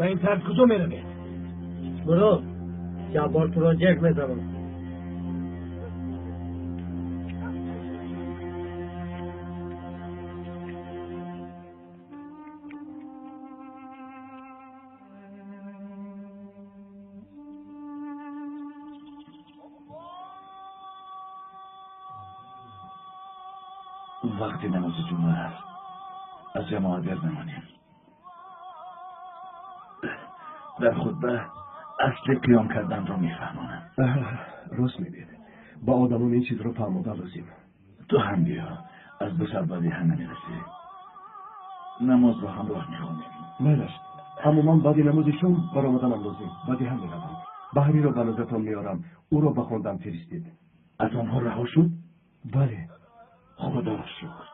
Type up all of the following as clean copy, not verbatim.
Ба ин тарз куҷо меравед? Мурод, Ҷаббор туро ҷеғ мезанад. Вақти намози ҷумъа аст. Аз ҷамоат бер мемонем. Дар хутба асли қиём карданро мефаҳмонам. Рост мегӯед. Ба одамон ин чизро фаҳмодан лозим. Ту ҳам биё. Аз ду сар ба деҳа намерасӣ. Намозро ҳамроҳ мехонем. Майлаш. Аммо ман баъди намози шом баромаданам лозим. Ба деҳа меравам. Баҳриро ба назартон меорам. Ӯро ба хондан фиристед. Аз онҳо раҳо шуд? Бале. Худоро шукр.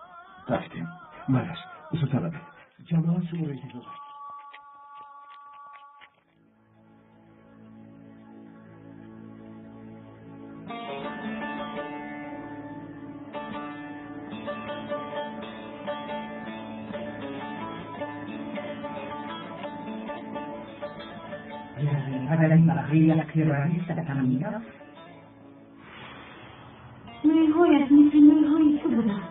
Рафтем. Майлаш. Зудтар равед. Ҷамоат шуморо интизор аст. Як террориста меёфт. Мӯйҳояш мисли мӯйҳои ту буданд.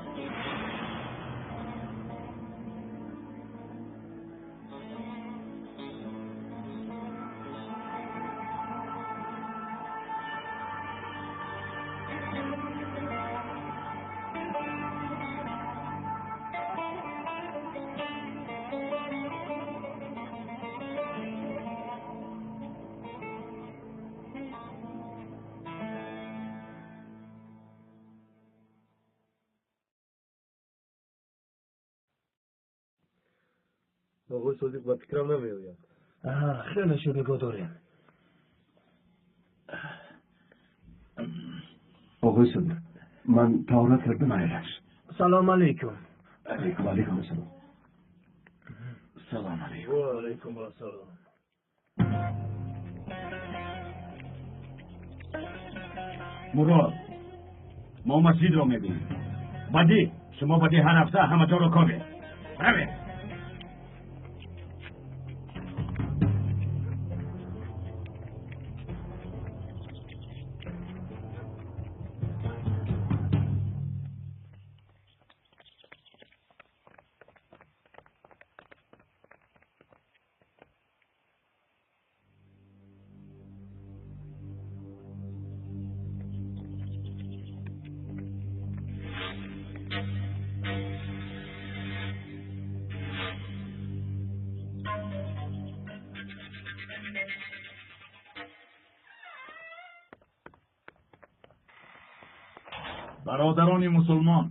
Оғои Содиқ ба фикрам намеояд. Хеле шуд нигоҳ дорем. Оғои Содиқ, ман таҳорат кардам. Майлаш. Салом алейкум. Алейкум алейкум ассалом. Салом алейкум. Ва алейкум ассалом. Мурод, мо масҷидро мебинем. Бадӣ, шумо бадӣ ҳар ҳафта ҳама ҷоро ковед. Равед. Бародарони мусулмон,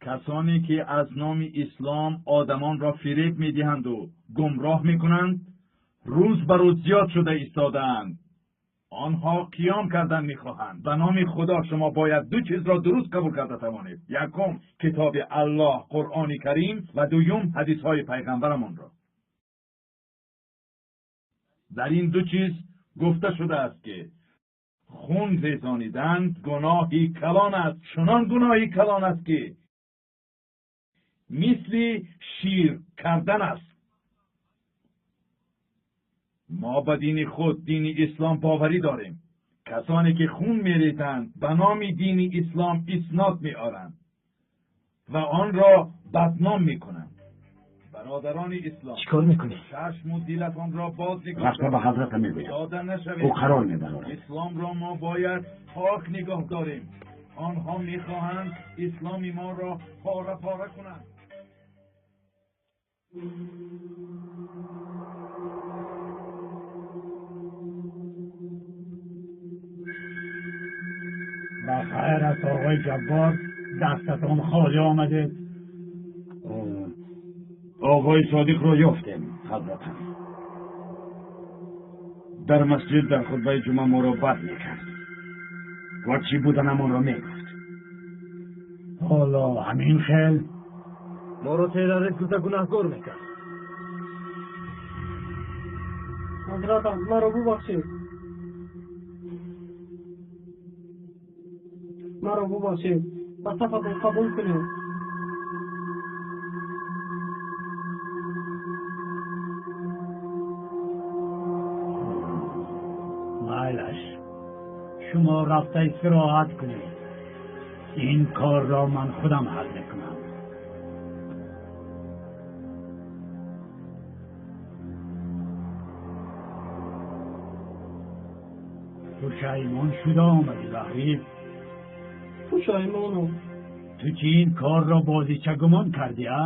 касоне ки аз номи ислом одамонро фиреб медиҳанду гумроҳ мекунанд, рӯз ба рӯз зиёд шуда истодаанд. Онҳо қиём кардан мехоҳанд. Ба номи Худо шумо бояд ду чизро дуруст қабул карда тавонед. Якум, китоби Аллоҳ, Қуръони Карим, ва дуюм, ҳадисҳои пайғамбарамонро. Дар ин ду чиз гуфта шудааст ки хун резонидан гуноҳи калон аст. Чунон гуноҳи калон аст ки мисли шир кардан аст. Мо ба дини худ, дини ислом боварӣ дорем. Касоне ки хун мерезанд ба номи дини ислом иснод меоранд ва онро бадном мекунанд. Бародарони ислом, чикор мекунӣ? Чашму дилатонро боз нигоҳ рафта ба ҳазрата мегӯям. Дода нашавед. Ӯ қарор мебарорад. Исломро мо бояд пок нигоҳ дорем. Онҳо мехоҳанд исломи моро пора пора кунанд. Ба хайр аст оғои Ҷаббор, дастатон холӣ омадед. Оғои Содиқро ёфтем, ҳазратам. Дар масҷид дар хутбаи ҷумъа моро бад мекард ва чӣ буданамонро мегуфт. Ҳоло ҳамин хел моро террорист гуфта гунаҳкор мекард. Ҳазратам, маро бубахшед. Маро бубахшед. Ба сафатон қабул кунед. Шумо рафта истироҳат кунед. Ин корро ман худам ҳал мекунам. Пушаймон шуда омадӣ, Баҳрӣ? Пушаймонам. Ту чӣ ин корро бозича гумон кардӣ, а?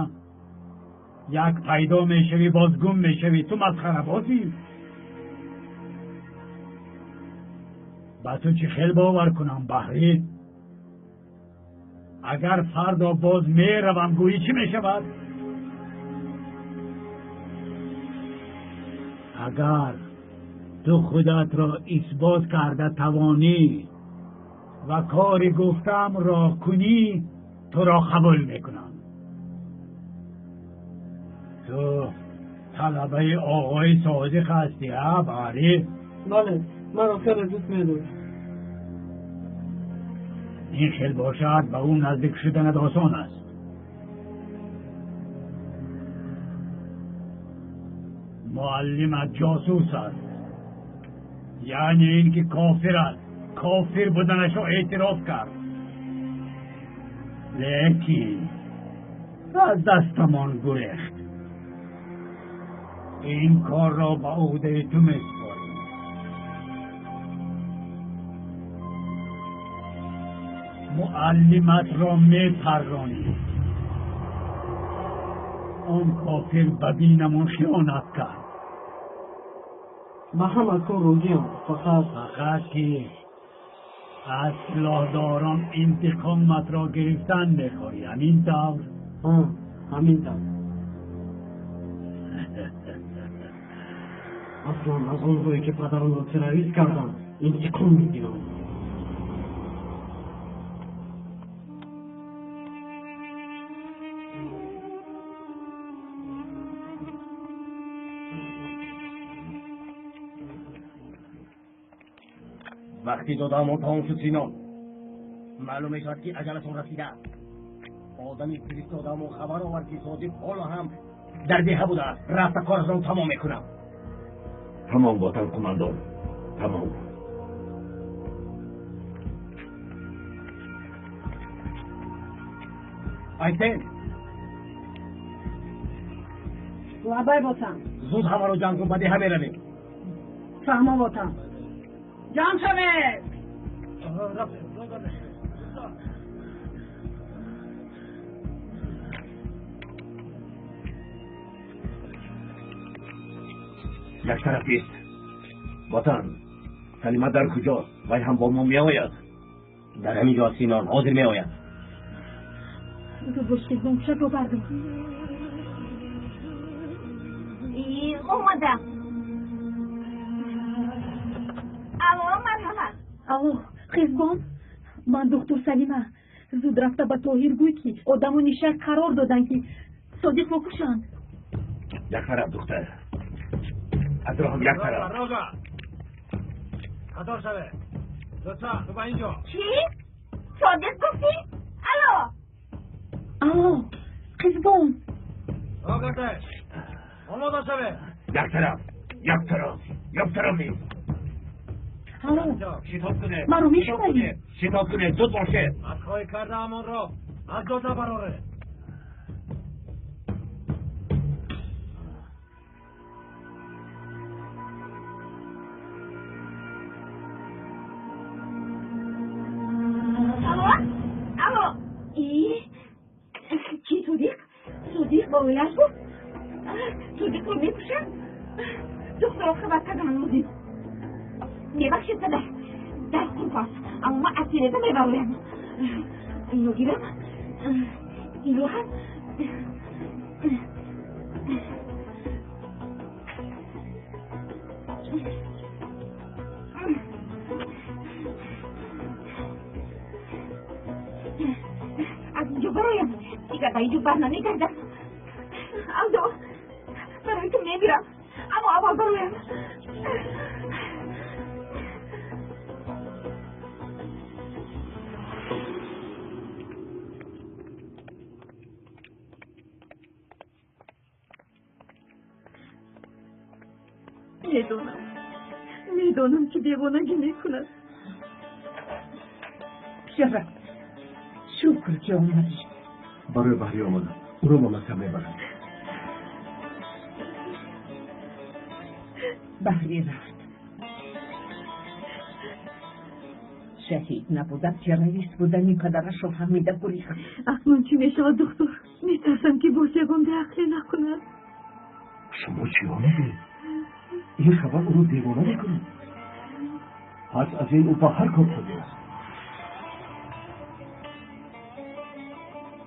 Як пайдо мешавӣ, боз гум мешавӣ. Ту масхарабозӣ? Ба ту чӣ хел бовар кунам, Баҳрӣ? Агар фардо боз меравам, гӯӣ чӣ мешавад? Агар ту худатро исбот карда тавонӣ ва кори гуфтаамро кунӣ, туро қабул мекунам. Ту талабаи оғои Содиқ ҳастӣ, а, Баҳрӣ? Бале, маро хеле дӯст медошт. Ин хел бошад, ба ӯ наздик шуданат осон аст. Муаллимат ҷосус аст, яъне ин ки кофир аст. Кофир буданашро эътироф кард, лекин аз дастамон гурехт. Ин корро ба ӯҳдаи ту месупорем. Муаллиматро мепарронӣ. Он кофир ба динамон хиёнат кард. Ба ҳама кор розиам, фақат фақат ки аз силоҳдорон интиқоматро гирифтан мехоҳӣ, ҳамин тавр? Ҳамин тавр. Аслан аз онҳое ки падарамро террорист карданд интиқом мегирам. Вақти додаамон тамом шуд, Синон. Маълум мешавад, ки аҷалашон расидааст. Одами фиристодаамон хабар овард, ки Содиқ ҳоло ҳам дар деҳа будааст. Рафта корашон тамом мекунам. Тамом, ватан қумандон, тамом. Айтен, лабай ботам. Зуд ҳамаро ҷамъ кун, ба деҳа меравем. Фаҳмо, ботам. Ҷамъ шавед. Як тараф ист. Ватан, Салима дар куҷост? Вай ҳам бо мо меояд? Дар ҳамин ҷо, Синон, ҳозир меояд. Зуд бош, Қизбон, пӯшакро бардор. Омадам. Алло, марҳамат. Алло, Қизбон, ман доктор Салима. Зуд рафта ба Тоҳир гӯй, ки одамони шаҳр қарор доданд, ки Содиқро кушанд. Як тараф, духтар, аз роҳам як тараф. Қатор шавед. Лутфан, ту ба инҷо. Чӣ? Содиқ гуфтӣ? Алло. Алло, Қизбон. Роҳ, омода шавед. Як тараф, як тараф, як тараф. Алло, шитоб кунед. Маро мешунавӣ? Шитоб кунед, зуд бошед. Аз кардаамонро аз ёд набароред. Алло, алло. И чӣ, Содиқ? Содиқ ба оилааш гуфт? Содиқро мекушанд? Духтаро хабар кардан лозим. Мебахшед, падар, дар қулф аст, аммо ман аз тиреза мебароям. Инро гирам, инро ҳам. Аз инҷо бароям, дигар ба инҷо бар намегардам. Алдо, барои ту мемирам, аммо аввал бароям. Медонам, медонам, ки девонагӣ мекунад. Писарам, шукр ки омадӣ. Барои Баҳрӣ омадам. Ӯро ба мактаб мебарам. Баҳрӣ рафт. Шаҳид набуда, террорист будани падарашро фаҳмида гурехт. Акнун чӣ мешавад, духтур? Метарсам ки боз ягон беақлӣ накунад. Шумо чиҳо мегӯед? Ин хабар ӯро девона мекунад. Пас аз ин ӯ ба ҳар кор қодир аст.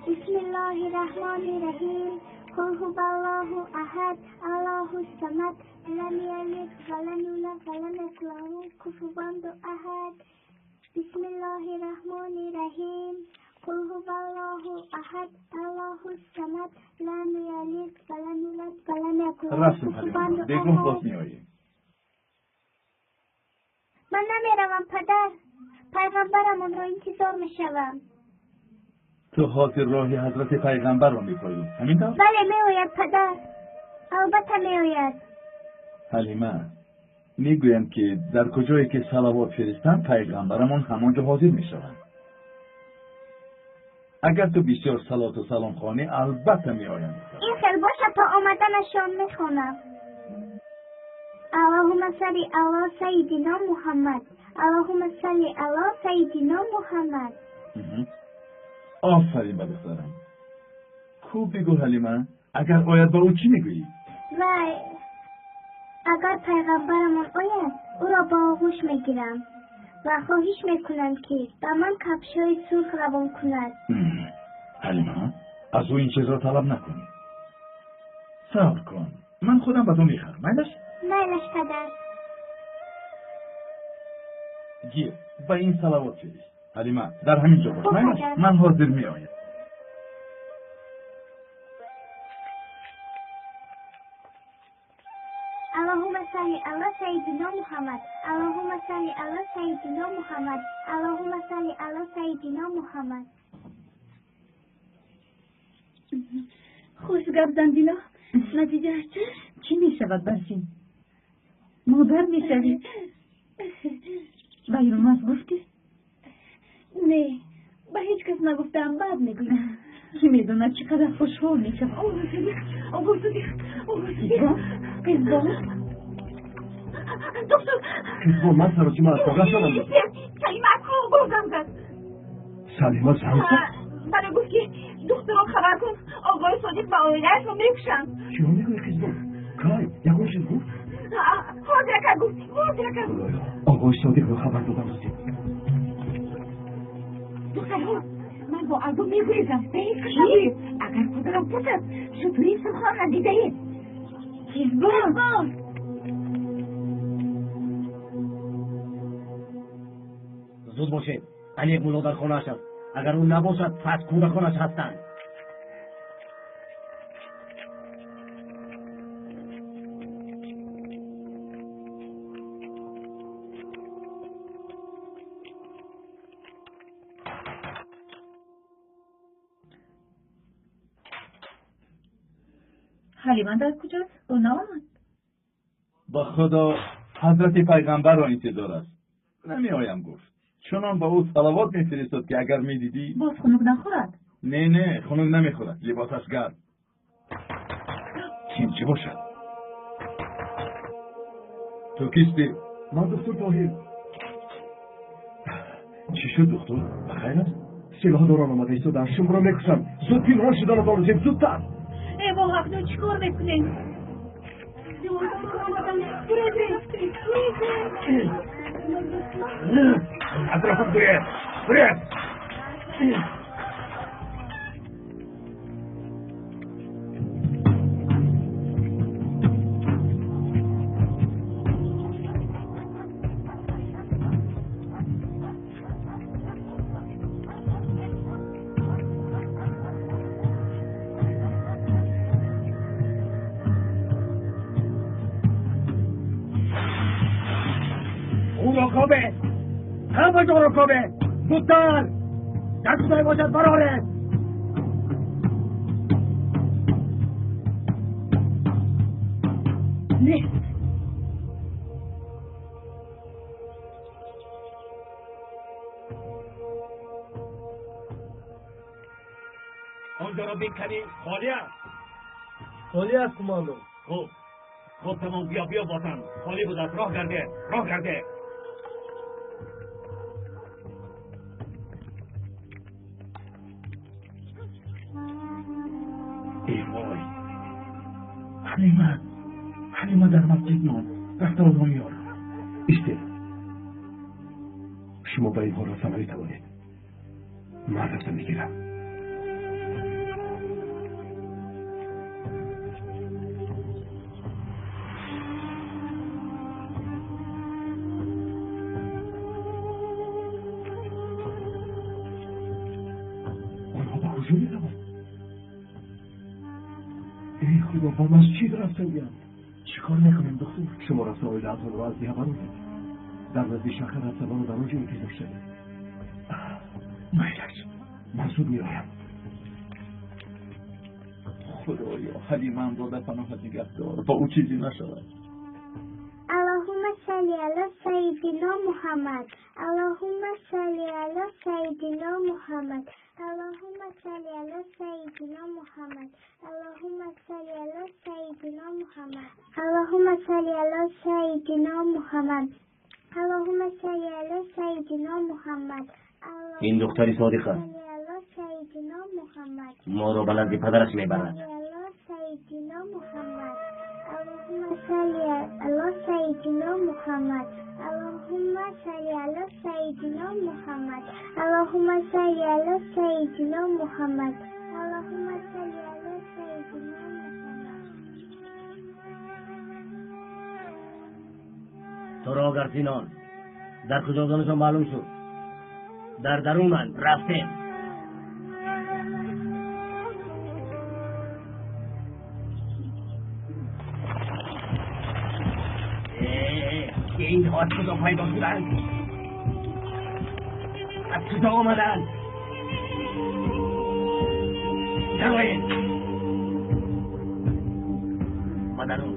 Бисмиллоҳи раҳмони раҳим. Қул ҳуваллоҳу аҳад, Аллоҳу самад, лам ялид ва лам юлад ва лам якун лаҳу куфуван аҳад. Бисмиллоҳи раҳмони раҳим. Қул ҳуваллоҳу аҳад, Аллоҳу самад, лам ялид ва лам юлад ва лам якун лаҳу куфуван аҳад. Бегоҳ боз меоем. Ман намеравам, падар. Пайғамбарамонро интизор мешавам. Ту ҳозир роҳи ҳазрати пайғамбарро мепоӣ, ҳамин тавр? Бале, меояд, падар. Албатта меояд. Ҳалима, мегӯянд ки дар куҷое ки салавот фиристанд, пайғамбарамон ҳамон ҷо ҳозир мешаванд. Агар ту бисёр салоту салом хонӣ, албатта меоянд. Ин хел бошад, то омаданашон мехонам. Аллоҳумма салли ало сайидино Муҳаммад. Аллоҳумма салли ало сайидино Муҳаммад. Офарин ба духтарам. Хуб бигӯ, Ҳалима, агар ояд ба ӯ чӣ мегӯӣ? Вай, агар пайғамбарамон ояд, ӯро ба оғӯш мегирам ва хоҳиш мекунам, ки ба ман кафшҳои сурх равон кунад. Ҳалима, аз ӯ ин чизро талаб накун. Сабр кун, ман худам ба ту мехарам, майлаш? Майлаш, падар. Гир, ба ин салавот фирист. Ҳалима, дар ҳамин ҷо бош, майлаш? Ман ҳозир меоям. Аллоҳумма салли ало сайидино Муҳаммад. Аллоҳумма салли ало сайидино Муҳаммад. Аллоҳумма салли ало сайидино Муҳаммад. Хуш гап зан, Дило. Натиҷааш чӣ? Чӣ мешавад, Барфин? Модар мешавӣ. Ба Юлмаз гуфтӣ? Не, ба ҳеҷ кас нагуфтаам, баъд мегӯям. Кӣ медонад чӣ қадар хушҳол мешавам. Оғои Содиқ, оғои Содиқ, оғои Содиқ. Қизбон. Доктор. Қизбон, ман саросима ҳастам, расонам. Салима аз хобгоҳ занг зад. Салима занг зад? Бале, гуфт ки духтурон хабар кун, оғои Содиқ ва оилаашро мекушанд. Чиҳо мегӯӣ, Қизбон? Кай? Ягон чиз гуфт? Ҳозирака гуфт, ҳозирака гуфт. Оғои Содиқро хабар додам лозим. Духтарҳо, ман бо Алдо мегурезам. Ба ҳеҷ кас нагӯед. Агар падарам пурсад, шутури сурхонро дидаед. Қизбон! Зуд бошед, аниқ мулло дар хонааш аст. Агар ӯ набошад, пас кӯдаконаш ҳастанд. Ҳалима дар куҷост? Ӯ наомад? Ба Худо, ҳазрати пайғамбарро интизор аст. Намеоям гуфт. Чунон ба ӯ салавот мефиристод, ки агар медидӣ. Боз хунук нахӯрад? Не, не, хунук намехӯрад. Либосаш гарм. Ким чӣ бошад? Ту кистӣ? Ман духтур Тоҳир. Чӣ шуд, духтур? Ба хайр аст? Силоҳдорон омада истодаанд, шуморо мекушанд. Зуд пинҳон шуданатон лозим, зудтар. Э, мо акнун чӣ кор мекунем? Атрофам гурез, гурез! ҳама ҷоро кобе, зудтар! Дар куҷое бошад, бароред! Нест. Онҷоро биканӣ, холӣ аст. Холӣ аст, командо. Хуб, хуб, тамом, биё, биё, ботан. Холӣ будааст, роҳ гарде, роҳ гарде. Эй вой, Ҳалима, Ҳалима дар масҷид монд. Рафта ӯро меорам. Истед, шумо ба инҳо рафта наметавонед. Ман рафта мегирам. Онҳо ба куҷо мераванд? Эй худо, ба масҷид рафтаанд. Чӣ кор мекунем, духтур? Шумо рафта оилаатонро аз деҳа бароред. Дар назди шаҳр рафтаноро дар он ҷо интизор шавед. Майлаш, ман зуд меоям. Худоё, Ҳалимаамро дар паноҳат нигаҳдор, ба ӯ чизе нашавад. Аллоҳумма салли ала саййидино Муҳаммад. Аллоҳумма салли ала саййидино Муҳаммад. Аллоҳумма салли ала саййидино Муҳаммад. Аллоҳумма салли ала саййидино Муҳаммад. Аллоҳумма салли ала саййидино Муҳаммад. Аллоҳумма салли ала саййидино Муҳаммад. Ин духтари Содиқ аст. Ала саййидино Муҳаммад. Моро ба назди падараш мебарад. Ала саййидино Муҳаммад. Аллоҳумма салли ала саййидино Муҳаммад. Аллоҳумма салли ала саййидино Муҳаммад. Аллоҳумма салли ала саййидино Муҳаммад. Аллоҳумма салли ала саййидино Муҳаммад. Туро гарсинон дар куҷо буданашон маълум шуд. Дар дарунанд, рафтем. Инҳо аз куҷо пайдо шуданд? Аз куҷо омаданд? Дароед ба дарун.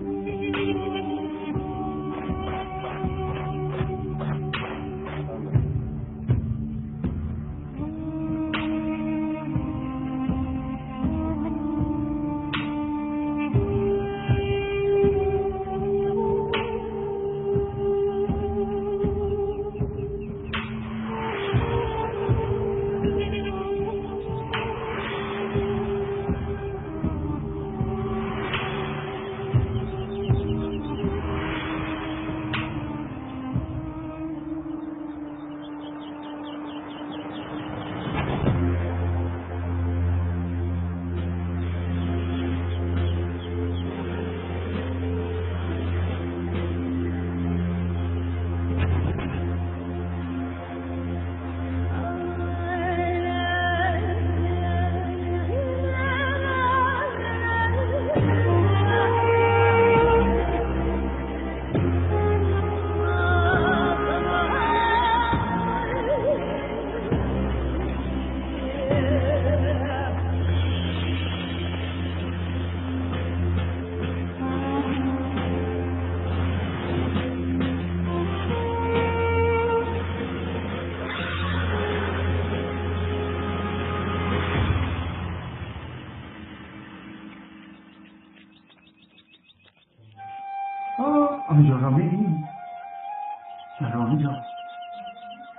آنجا را میبینی؟ در آنجا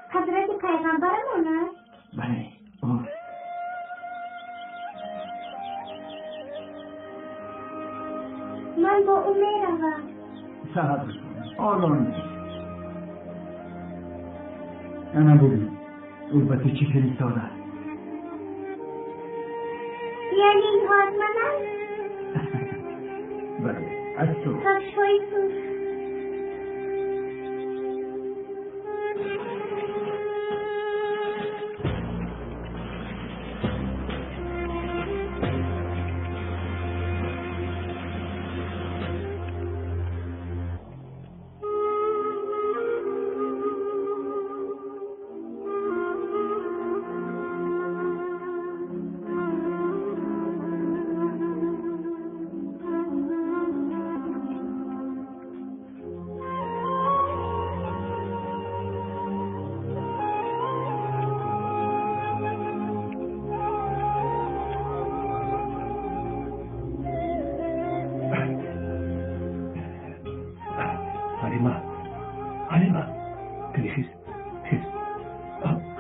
حضرت پیغمبرمان است؟ بله، اوست. من با او میروم. صبر کن، آرام باش. انا ببین او به تو چی فرستاده است. یعنی اینها از من است؟ بله، از تو. کفشهای تو.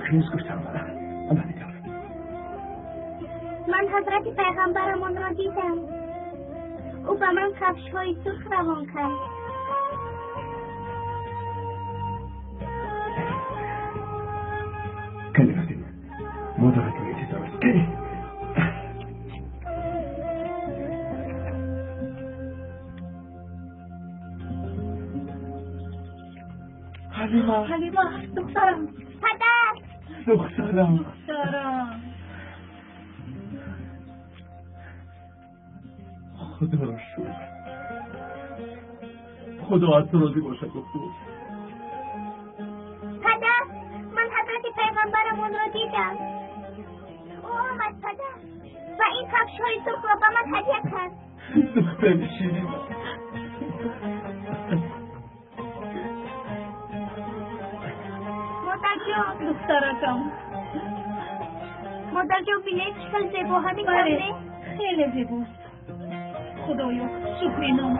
хирс гуфтам. Бале. Ман ҳазрати пайғамбарамонро дидам. Ӯ ба ман кафшҳои сурх равон кард. Кани рафтем. Модаратон интизор аст. Кани. Ҳалима. Ҳалима, духтарам. Падар. Духтарам. Духтарам. Худоро шукр. Худо аз ту розӣ бошад, духтур. Падар, ман ҳазрати пайғамбарамонро дидам. Ӯ омад, падар, ва ин кафшҳои сурхро ба ман ҳадя кард. Духтари ширинам. Модарҷон. Духтаракам. Модарҷон, бинед чӣ хел зебо ҳамин Бале, кафш. хеле зебост. Худоё, шукри ном.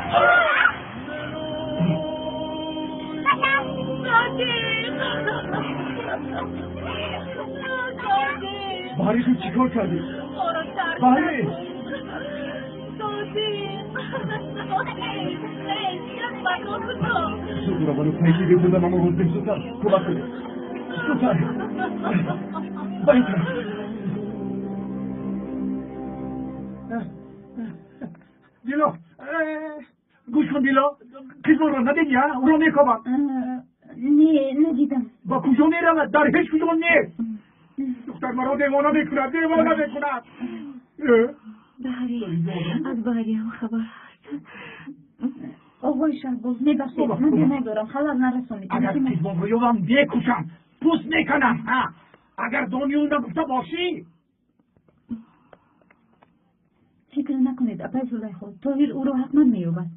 Падар! Содиқ! Содиқ! Баҳри, ту чӣ кор кардӣ? Моро тарк Баҳри! накун. Содиқ! Содиқ! Бако худо! Зуд равану пайгирӣ буданамро лозим. Зудтар кӯмак кунед. Зудтар. Ба ин тараф. Дило, гӯш кун, Дило, Қизбонро надидӣ, а? Ӯро мекобад. Не, надидам. Ба куҷо меравад? Дар ҳеҷ куҷо нест. Духтар маро девона мекунад, девона мекунад. Баҳри, аз Баҳриям хабар ҳаст? Оғои Шаҳбоз, мебахшед, ман бемор дорам, халал нарасонед. Агар Қизбонро ёбам, мекушам, пӯст меканам. Агар дониён нагуфта бошӣ. Фикр накунед, апай Зулайхо, Тоҳир ӯро ҳатман меёбад.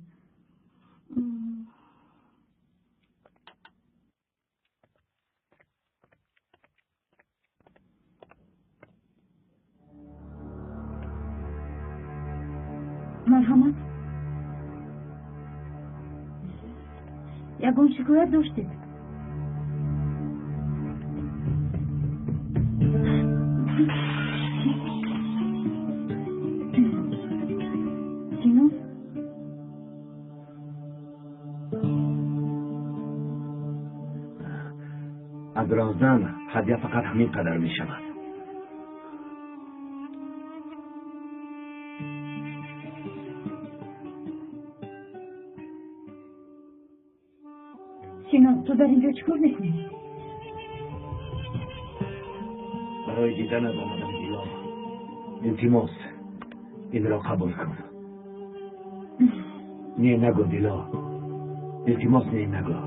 Марҳамат. Ягон шикоят доштед? Сино? Аз роздан ҳадя фақат ҳамин қадар мешавад. Сино, ту дар инҷо чӣ кор мекунӣ? Барои диданат омадам, Дило. Илтимос, инро қабул кун. Не нагӯ, Дило. Илтимос, не нагӯ.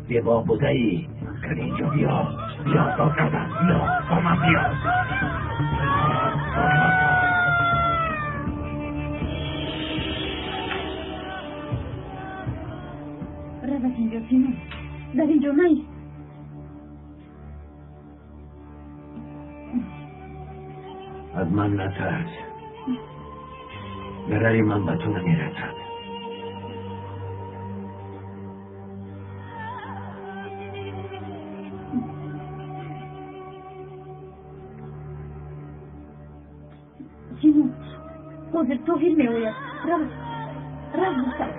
زیبا بوده‌ای که اینجا بیا، بیا داد کردم، بیا با من بیا. رود اینجا سینا، در اینجا نیست. از من نترس، ضرری من به تو نمیرسد. Сино, ҳозир Тоҳир меояд. Рав, рав гуфтам.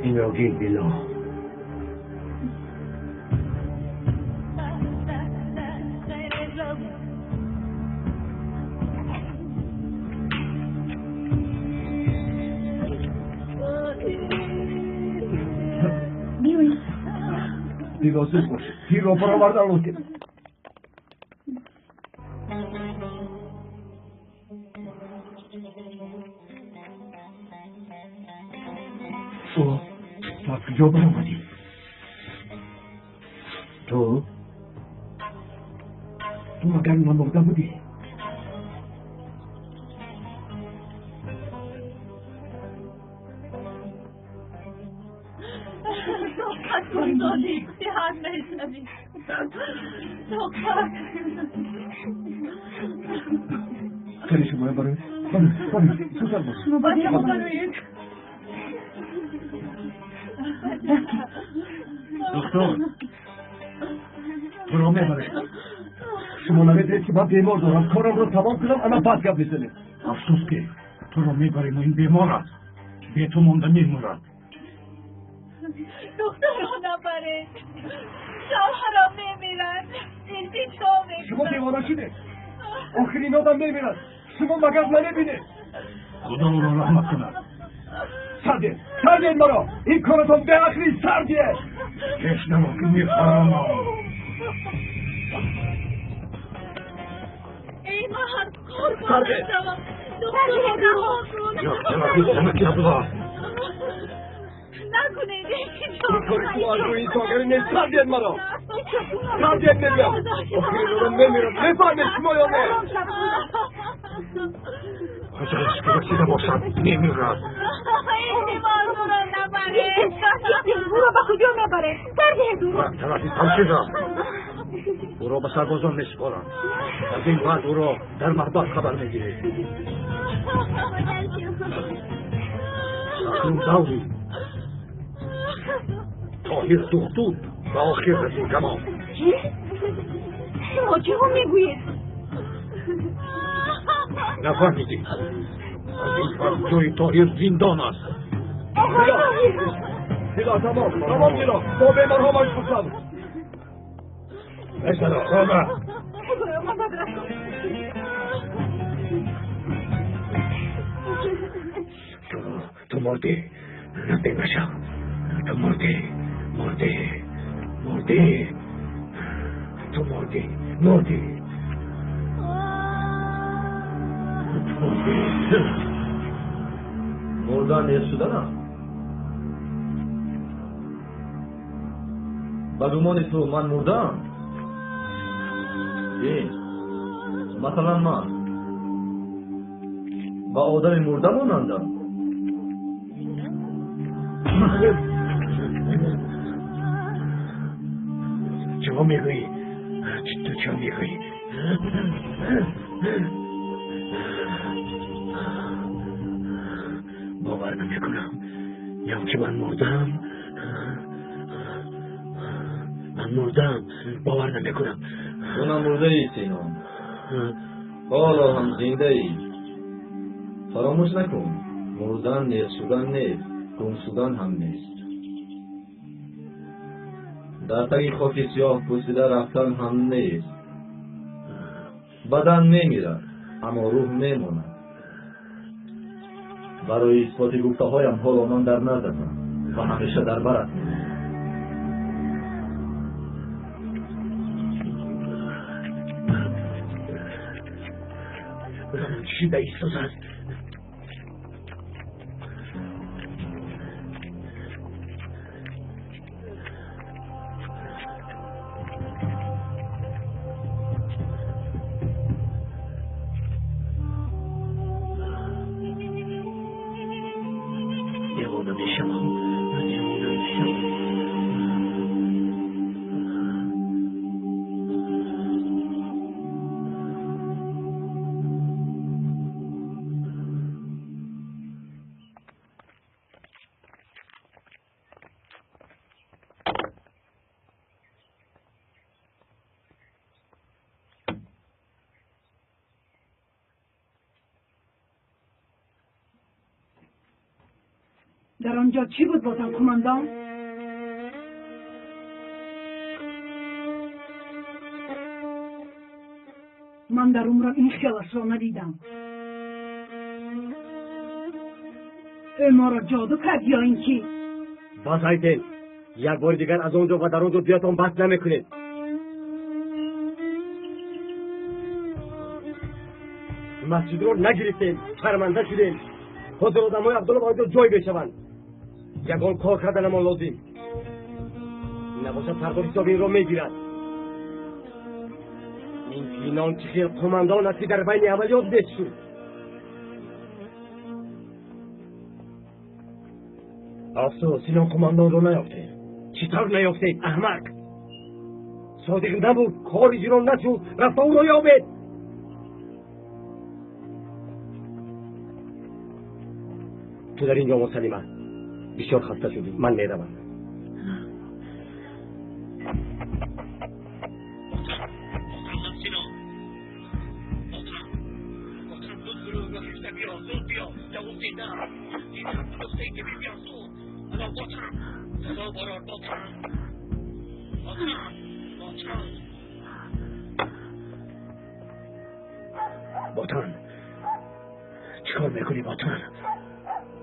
Инро гир, Дило. Биёед. Дило, зуд бош. Тирро баровардан лозим. Ту аз куҷо баромадӣ? Ту Ту магар намурда будӣ? Тоқат кун, Содиқ, сиҳат мешавӣ. Тоқат. Хеле шумоя бароед. Бароед, зудтар бош. Бачамо бароед. Доктор, туро мебарем. Шумо намедонед ки ман бемор дорам. Корамро тамом кунам, ана баъд гап мезанем. Афсӯс ки туро мебарему ин бемор аст. Бе ту монда мемурад. Духтарро набаред. Шавҳарам мемирад. Илтиҷо мекунам. Шумо девона шудед. Охир ин одам мемирад. Шумо магар намебинед? Худо ӯро раҳмат кунад. Сардед, сардед маро. Ин коратон беақли сардиед. Пеш намо ки мефаҳмам. Эй мард, қурбонат шавам. Духтарро раҳо кун. Як тарафи занак абла. Накунед, илтиҷо. Ин кори шумо аз рӯи инсонгарӣ нест. Сардед маро. Сардед мегӯям. Охир ин одам мемирад. Мефаҳмед шумо ё не? Аҷалаш ки расида бошад, мемирад. Эҳтимол ӯро набаред. Ӯро ба куҷо мебаред? Сардиҳед ӯро. Як тарафи панчида. Ӯро ба сарбозон месупоранд. Аз ин баъд ӯро дар маҳбас хабар мегиред. Акнун даври Тоҳир духтур ба охир расид камол. Чӣ? Шумо чиҳо мегӯед? Нафаҳмидӣ? Аз ин баъд ҷои Тоҳир зиндон аст. Дило, тамом, тамом дило. Бо беморҳо машғул шав. Писаро, хона. Худоё, мадад расон. Ту мурдӣ. Наздик нашав. Ту мурдӣ. Мурдӣ. Мурдӣ. Ту мурдӣ. Мурдӣ. Мурдӣ. Мурдан нест шуданам. Ба гумони ту ман мурдаам? Бин, масалан ман ба одами мурда монандам. Чӣ мегӯӣ? Ту чӣ мегӯӣ? Бовар намекунам. Ё ки ман мурдам? Ман мурдам. Бовар намекунам. Ту намурдаӣ, Сино. Ҳоло ҳам зиндаӣ. Фаромӯш накун, мурдан нест шудан нест, гум шудан ҳам нест. Дар таги хоки сиёҳ пӯсида рафтан ҳам нест. Бадан мемирад, аммо рӯҳ мемонад. Барои исботи гуфтаҳоям ҳоло ман дар наздатам ва ҳамеша дар барат мемонам. Шида истодааст. Девона мешавам. Девона мешавам. Дар он ҷо чӣ буд ботан, кумандан? Ман дар умрам ин хелашро надидам. Ӯ моро ҷоду кард ё ин ки? Бас айтен, як бори дигар аз он ҷо ва дар он ҷо биётон баҳс намекунед. Масҷидро нагирифтем, шарманда шудем. Ҳозир одамои Абдулло ба он ҷо ҷой мешаванд. Ягон кор карданамон лозим. Набошад сардор ҳисоби инро мегирад. Ин Синон чӣ хел қумандон аст, ки дар байни амалиёт нест шуд? Афсӯс, Синон қумандонро наёфтем. Чӣ тавр наёфтед, аҳмақ? Содиқ набуд, кор иҷро нашуд, рафта ӯро ёбед. Ту дар ин ҷо мон, Салима. Бисёр хаста шудӣ, ман меравам. Ботан, чикор мекунӣ, Ботан?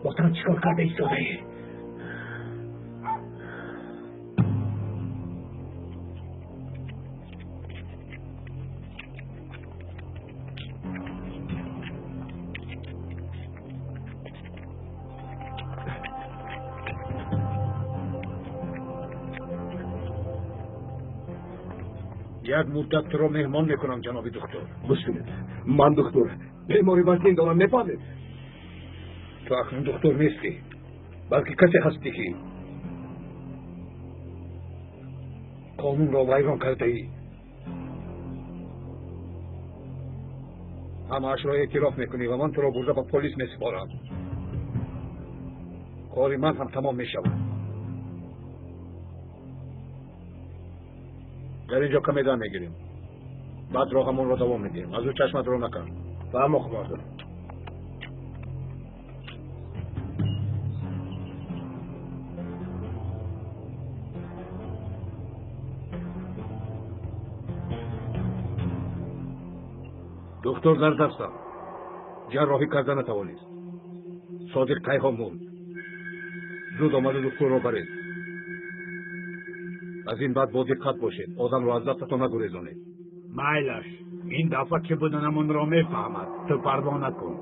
Ботан, чикор карда истодаӣ? Як муддат туро меҳмон мекунам, ҷаноби духтур. Гӯш кунед, ман духтур бемори вазнин дорам, мефаҳмед? Ту акнун духтур нестӣ, балки касе ҳастӣ, ки қонунро вайрон кардаӣ. Ҳамаашро эътироф мекунӣ ва ман туро бурда ба полис месупорам. Кори ман ҳам тамом мешавад. Дар ин ҷо каме дам мегирем, баъд роҳамонро давом медиҳем. Аз ӯ чашматро накард. Фаҳмо, қумандон. Духтур дар дастам ҷарроҳӣ карда натавонист. Содиқ кайҳо мурд. Зуд омаду духтурро баред. Аз ин баъд бо диққат бошед, одамро аз дастатон нагурезонед. Майлаш, ин дафъа чӣ буданамонро мефаҳмад, ту парво накун.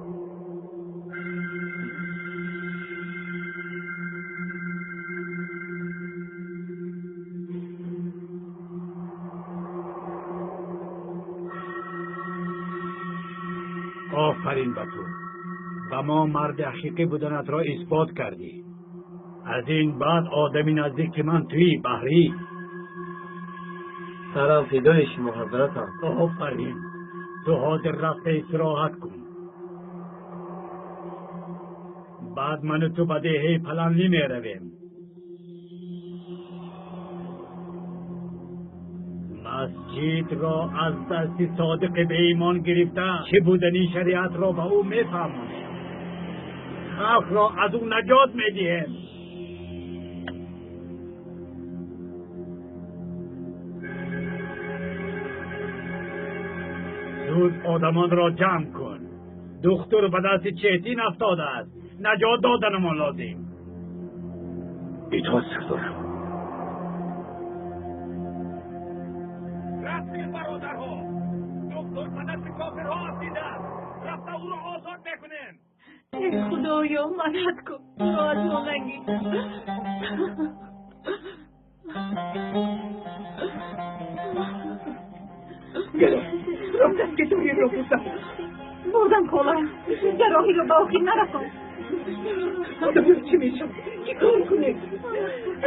Офарин ба ту, ба мо марди ҳақиқӣ буданатро исбот кардӣ. Аз ин баъд одами наздики ман туӣ, Баҳрӣ. Сарам фидои шумо, ҳазратам. Офарин, ту ҳозир рафта истироҳат кун. Баъд ману ту ба деҳаи Паланлӣ меравем. Масҷидро аз дасти содиқи беимон гирифта, чӣ будани шариатро ба ӯ мефаҳмонем. Халқро аз ӯ наҷот медиҳем. Зуд одамонро ҷамъ кун. Духтур ба дасти Четин афтодааст. Наҷот доданамон лозим. Итоат, сардор. Рафтем, бародарҳо. Духтур ба дасти кофирҳо афтидааст. Рафта ӯро озод мекунем. Эй Худоё, мадад кун, ӯро аз мо нагир. Рафтам, ки Тоҳирро бурдам. Бурдам, хола, ҷарроҳиро ба охир нарасон. Худоё, чӣ мешавад? Чӣ кор кунем?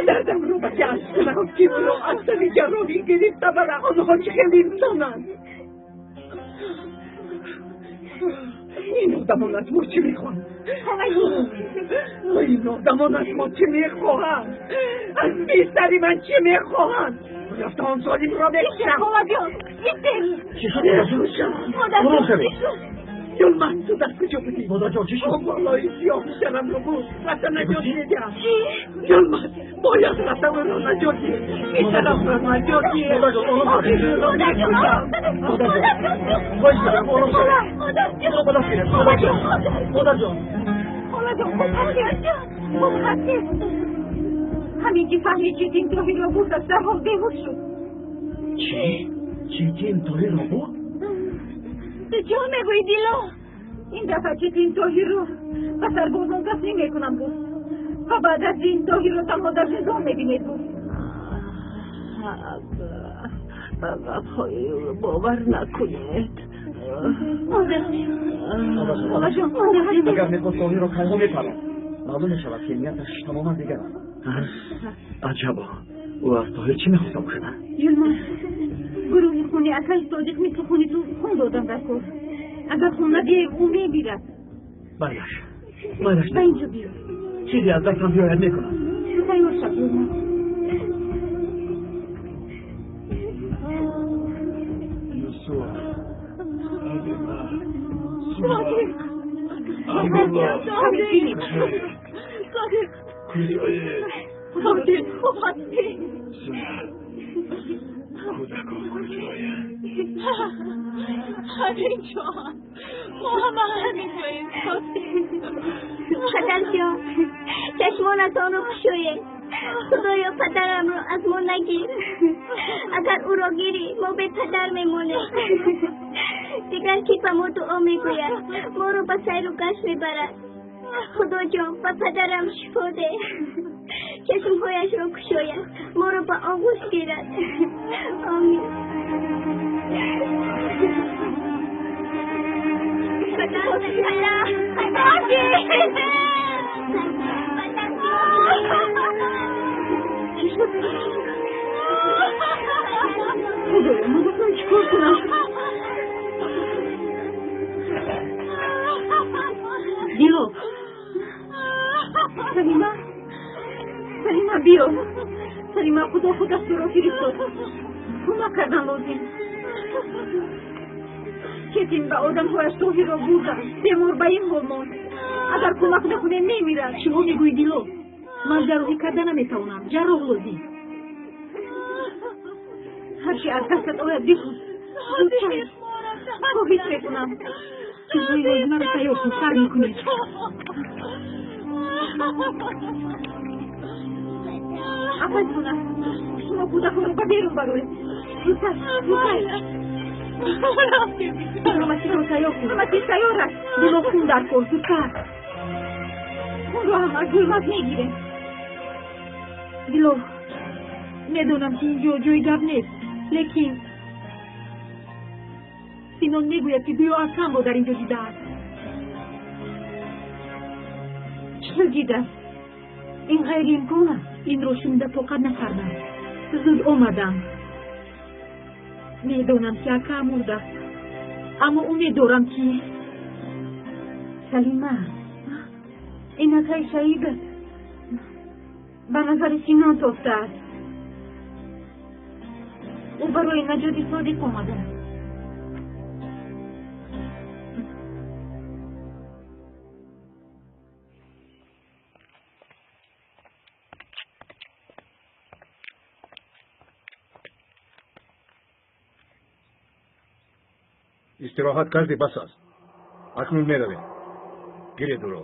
Дардамро ба чашм кунам, ки ӯро аз сари ҷарроҳӣ гирифта барам. Онҳо чӣ хел инсонанд? Ин одамон аз мо чӣ мехоҳанд? Ин одамон аз мо чӣ мехоҳанд? Аз бистари ман чӣ мехоҳанд? Рафта он золимро мекушам. Холаҷон, истед. Чӣ шуд? Модар шавед. Юлман, ту дар куҷо будӣ? Модарҷон, чӣ шуд? Болои сиёҳ писарамро бурд. Рафта наҷот медиҳам. Юлман, бояд рафта ӯро наҷот диҳем. Писарамро наҷот диҳем. Модарҷон, ором шавед. Модарҷон, хоҳиш мекунам, ором шавед. Ӯро ба даст гиред. Модарҷон, модарҷон. Холаҷон, хуб ҳастед? Хуб ҳастед? Ҳамин ки фаҳмид Четин Тоҳирро бурдааст, дарҳол беҳуш шуд. Чӣ? Четин Тоҳирро бурд? Ту чӣ мегӯӣ, Дило? Ин дафъа Четин Тоҳирро ба сарбозон таслим мекунам гуфт ва баъд аз ин Тоҳирро танҳо дар зиндон мебинед гуфт. Ба гапҳои ӯ бовар накунед. Агар мехост Тоҳирро кайҳо мепарад, маълум мешавад, ки нияташ тамоман дигар аст. Аҷабо, ӯ аз Тоҳир чӣ мехоста бошад? Юлмаз, гурӯҳи хуни акаи Содиқ мисли хуни ту хун додам дар кор. Агар хун надиҳем, ӯ мемирад. Майлаш, майлаш. Ба инҷо биё. Чизе аз дастам биёяд мекунам. Тайёр шав, Юлмаз. Юсуф, Алима, Содиқ! Абдулло, Содиқ! куҷоед? Содиқ, хуб ҳастӣ? Кӯдакон куҷоянд? Ҳаминҷо. Мо ҳама ҳаминҷоем, Содиқ. Падарҷон, чашмонатонро кушоед. Худоё, падарамро аз мо нагир. Агар ӯро гирӣ, мо бепадар мемонем. Дигар кӣ ба мо дуо мегӯяд, моро ба сайру гашт мебарад. Худоҷон, ба падарам шифо деҳ. Чашмҳояшро кушояд, моро ба оғӯш гирад. Омин. Падар, падар, Худоё, ман гуфтам чӣ кор кунам? Дило, Салима, Салима, биё. Салима, Худо худаш туро фиристод. Кӯмак кардан лозим. Четин ба одамҳояш Тоҳирро бурданд. Бемор ба ин ҳол монд. Агар кӯмак накунем, мемирад. Шумо мегӯӣ, Дило, ман ҷарроҳӣ карда наметавонам. Ҷарроҳ лозим. Ҳарчи аз дастат ояд бикун. Зудтар. Хоҳиш мекунам. Чизҳои лозимаро тайёр кун, сар мекунем. Апайсона, шумо кӯдаконро ба берун бароед. Зудтар, зудтар. Ҳама чизро тайёр кун. Ҳама чиз тайёр аст. Дило, хун дар кор, зудтар. Хунро ҳам аз Гулмаз мегирем. Дило, медонам, ки инҷо ҷои гап нест, лекин Синон мегӯяд, ки гӯё акамро дар инҷо дидааст. Чӣ дидааст? Ин ғайриимкон аст. Инро шунида тоқат накардам. Зуд омадам. Медонам, ки акам мурдааст, аммо умед дорам, ки Салима, ин акаи шаҳидат ба назари Синон тофтааст. Ӯ барои наҷоти Содиқ омадааст. Истироҳат кардӣ, бас аст. Акнун меравем. Гиред ӯро.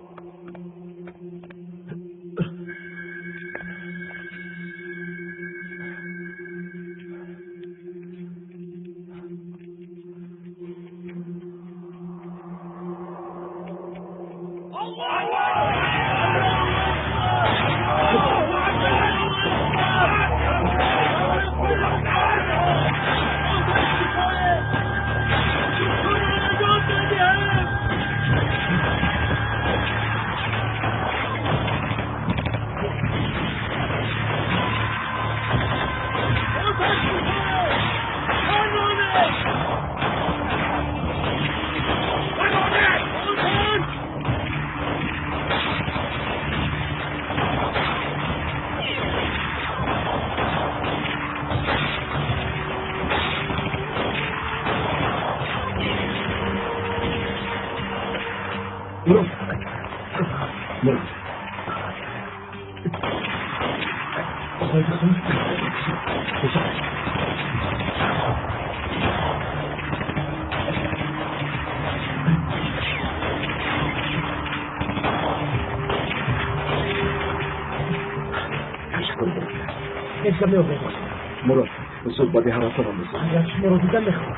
Мурод, зуд ба деҳа рафтанам лозим. Агар шуморо дидан мехоҳам.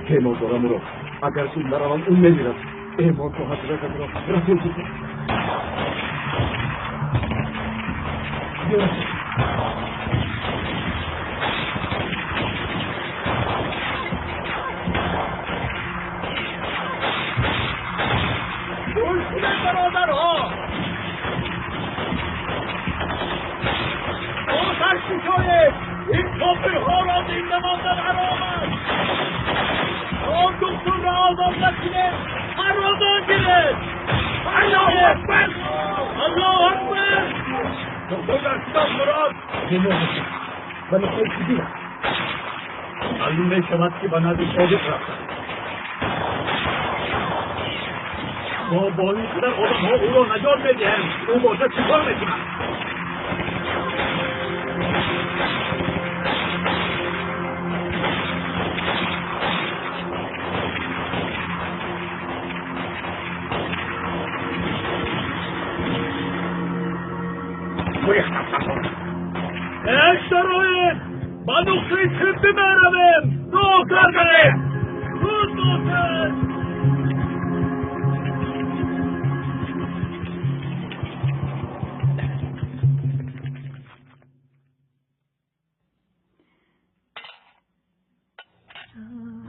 Пеймон дорам, Мурод. Агар зуд наравам, ӯ мемирад. Эъмон то ҳазратамро расул зуд. Биё. Духтурро озод накунем, ҳарозон гиред. Аллоҳу акбар! Аллоҳу акбар! Духтур дар китоб Мурод бемор мешавад ба нуқтаи тиббӣ рафт. Маълум мешавад, ки ба назди Содиқ рафтанд. Мо бо ин қадар одамҳо ӯро наҷот медиҳем, ӯ бошад чӣ кор мекунад? Эй, ба нуқтаи тиббӣ меравем, роҳ кардаем. Зуд бошед!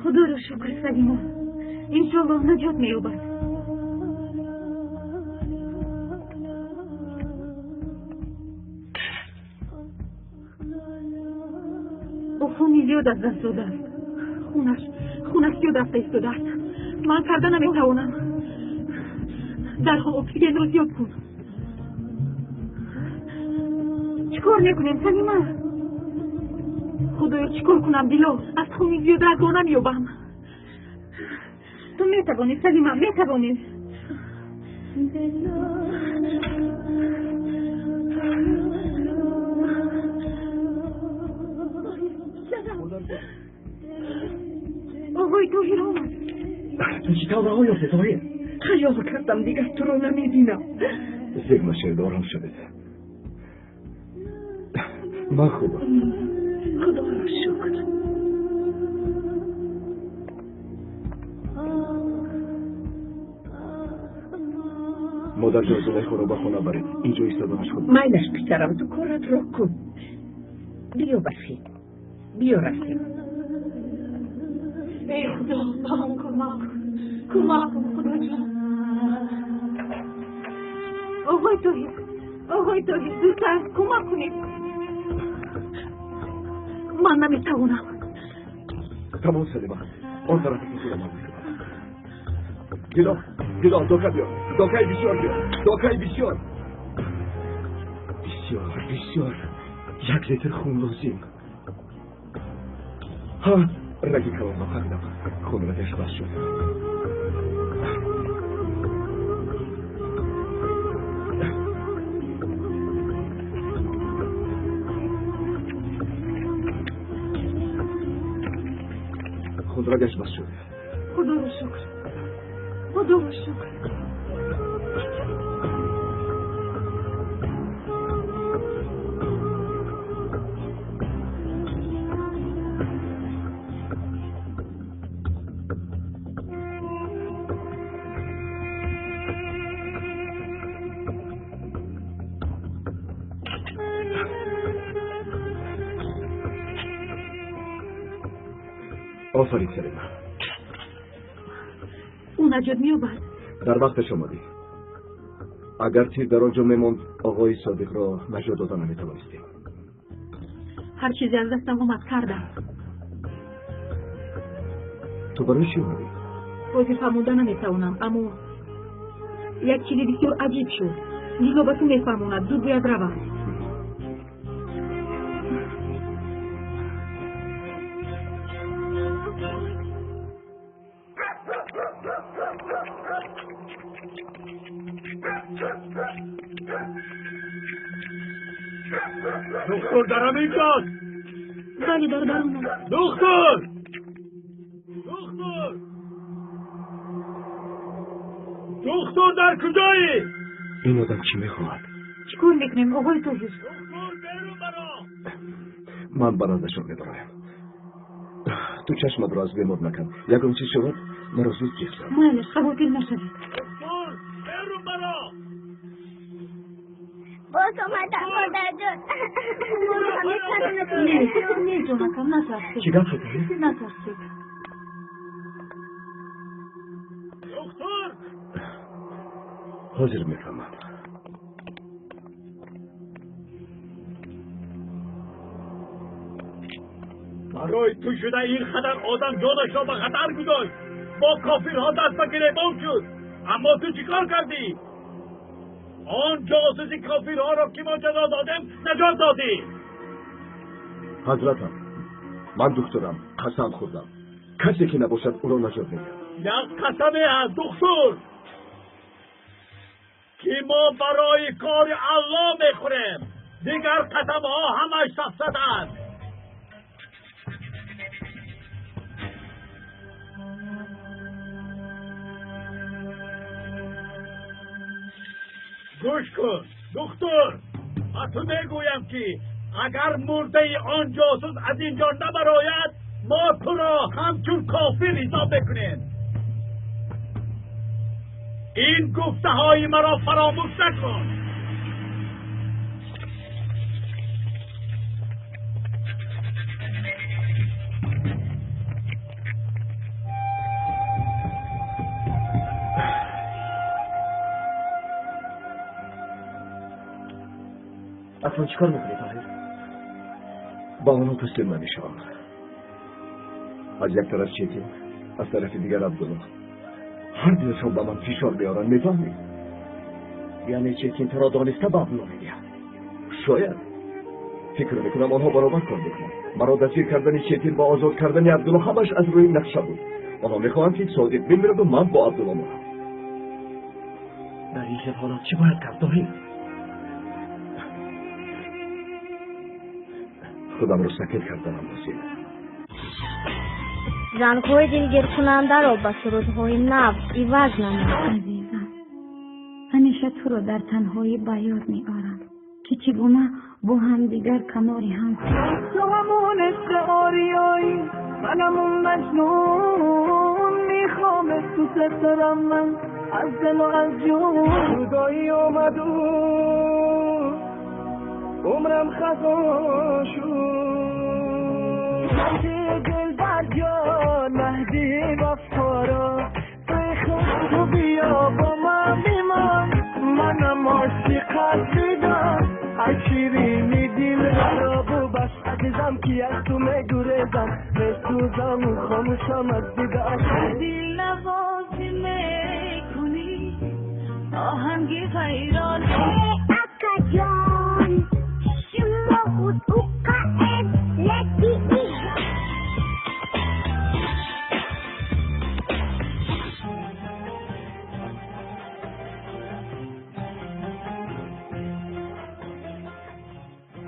Худоро шукр, Салимо, иншоаллоҳ наҷот меёбад. Ӯ хуни зиёд аз даст додааст. Хунаш зиёд рафта истодааст. Ман карда наметавонам. Дарҳол оксигенро зиёд кун. Чӣ кор мекунем, Салима? Худоё, чӣ кор кунам, Дило? Аз хуни зиёда агоҳ намеёбам. Ту метавонӣ, Салима, метавонӣ. Оғои Тоҳир омад. Ту чӣ тавр раҳо ёфтӣ, Тоҳир? Хаёл кардам дигар туро намебинам. Зег машавед, ором шавед. Ман хубам. Худоро шукр. Модарҷон, Зулайхоро ба хона баред. Инҷо истоданаш хуб. Майлаш, писарам, ту коратро кун. Биё, барфӣ, биё, рафтем. Эй Худо, ба ман кӯмак кун, кӯмак кун, Худоҷон. Оғои Тоҳир, оғои Тоҳир, зудтар кӯмак кунед. Ман наметавонам. Тамом, Салима, он тарафе ки худам мекунам. Дило, Дило, дока биёр, докаи бисёр биёр, докаи бисёр, бисёр, бисёр. 1 литр хун лозим. Ҳа, раги калонро қардам, хунрагаш бас шуд. Хунрагаш бас шуд. Худоро шукр, худоро шукр. Офарин, Салима. Ӯ наҷот меёбад. Дар вақташ омадӣ. Агар тир дар он ҷо мемонд, оғои Содиқро наҷот дода наметавонистем. Ҳар чизе аз дастам омад, кардам. Ту барои чӣ омадӣ? Ҳозир фаҳмонда наметавонам, аммо як чизи бисёр аҷиб шуд. Дило ба ту мефаҳмонад, зуд бояд равам. Духтур дар ҳаминҷост. Бале, дар дарун аст. Духтур! Духтур! Духтур, дар куҷоӣ? Ин одам чӣ мехоҳад? Чӣ кор мекунем, оғои Тоҳир? Духтур, берун баро! Ман ба наздашон мебароям. Ту чашматро аз бемор накан. Ягон чиз шавад, маро зуд ҷиғ зан. Майлаш, хавотир нашавед. Духтур, берун баро! Боз омадам, модарҷон. Не, не, ҷонакам, натарсед. Чӣ гап шуд, Тоҳир? Натарсед. Духтур! Ҳозир мефаҳмам. Барои ту шуда ин қадар одам ҷонашро ба хатар гузошт. бо кофирҳо даст ба гиребон шуд. Аммо ту чӣ кор кардӣ? Он ҷосуси кофирҳоро ки мо ҷазо додем, наҷот додӣ. Ҳазратам, ман духтурам, қасам хӯрдам. Касе ки набошад, ӯро наҷот медиҳам. Як қасаме ҳаст, духтур, ки мо барои кори Аллоҳ мехӯрем. Дигар қасамҳо ҳамаш сафсатанд. Гӯш кун, духтур, ба ту мегӯям, ки агар мурдаи он ҷосус аз ин ҷо набарояд, мо туро ҳамчун кофир ҳисоб мекунем. Ин гуфтаҳои маро фаромӯш накун. Акнун чӣ кор мекунӣ, Тоҳир? Ба онҳо таслим намешавам. Аз як тараф Четин, аз тарафи дигар Абдулло. Ҳар дуяшон ба ман фишор меоранд, мефаҳмӣ? Яъне Четин туро дониста ба Абдулло медиҳад? Шояд. Фикр мекунам, онҳо баробар кор мекунанд. Маро дастгир кардани Четин ва озод кардани Абдулло ҳамаш аз рӯи нақша буд. Онҳо мехоҳанд, ки Содиқ бимираду ман бо Абдулло монам. Дар ин хел ҳолат чӣ бояд кард, Тоҳир? Худамро сафед карданам лозим. Рангҳои дилгиркунандаро ба сурудҳои нав иваз намуд. Азизам, ҳамеша туро дар танҳоӣ ба ёд меорам, ки чӣ гуна бо ҳамдигар канори ҳам. Ту ҳамон عشق آریایی، منم اون مجنون، میخوام دوست دارم من از دل و از جون. جدایی آمد و عمرم خزان شد. دل بر جان مهدی وفارا، توی خود تو بیا با من بیمان، منم عاشقت شدم از شیرینی دل را ببخش عزیزم که از تو میگریزم، میسوزم و خاموشم از دیدن. دل نوازی میکنی آهنگ غیران. اکا جان شما خود اقعد لکی.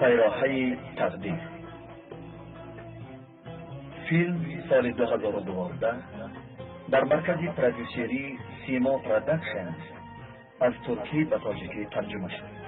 пайроҳаи тақдир. Филм соли 2012 дар маркази продюсерии Симо Продакшнс аз туркӣ ба тоҷикӣ тарҷума шуд.